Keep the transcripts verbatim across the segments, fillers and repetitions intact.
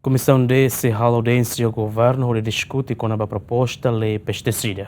Komisaun D sei halo audiénsia ho governu hodi diskute kona-ba proposta lei pestisida.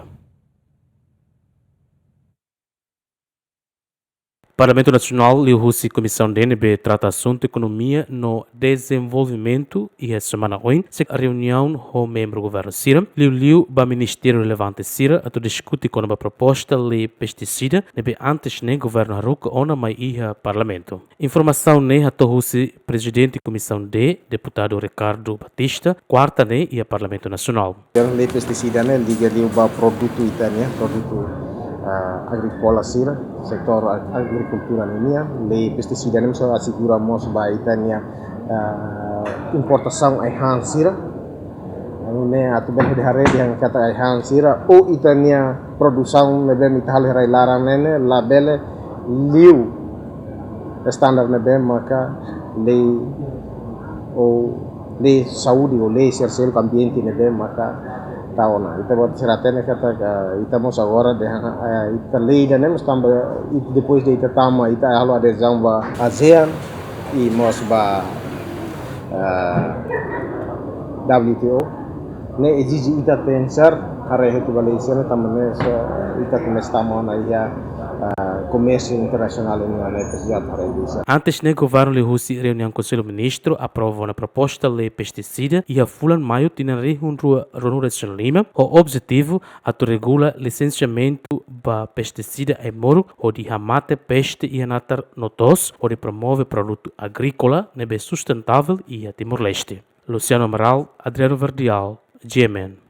Parlamentu Nasionál liuhusi Komisaun D ne'ebé trata asuntu ekonomia no dezenvolvimentu iha semana oin sei reuniaun ho membru governu sira, liuliu ba ministériu relevante sira atu diskute kona-ba proposta lei pestisida ne'ebé antes ne'e governu haruka ona mai iha parlamentu. Informasaun ne'e hato'o husi Prezidente Komisaun D, Deputadu Ricardo Batista, kuarta ne'e iha Parlamentu Nasionál. Lei pestisida ne'e liga liu ba produtu ita-nia, produtu, ah, agríkola sira, setór ag-, agrikultura nian. Lei pestisida ne'e mós asegura mós ba ita-nia, ah, importasaun ai-han sira. Ne'e atu bele haree dehan katak ai-han sira ou ita-nia produsaun ne'ebé ita halo iha rai-laran ne'e labele liu standar ne'ebé maka lei ou lei saúde ou lei sira seluk ambiente ne'ebé maka tau ona. Ita-boot sira hatene katak ita mós agora dehan, eh, ita lei ida-ne'e mós tanba it-, depois de ita tama, ita halo adezaun ba ASEAN i mós ba, eh, W T O. Ne'e ezije ita pensar haree hotu ba lei sira-ne'e tanba ne'e só ita komesa tama ona iha, ah, komérsiu internasionál ne'e, ne'e presiza haree lei sira. Antes ne'e governu liuhusi reuniaun Konsellu Ministru aprova ona proposta lei pestisida iha fulan Maiu tinan rihun rua ruanulu-resin-lima, ho objetivu atu regula lisensiamentu ba pestisida ai-moruk hodi hamate peste iha natar no to'os hodi promove produtu agríkola ne'ebé sustentável iha Timor-Leste. Luciano Amaral, Adriano Verdial, G M N.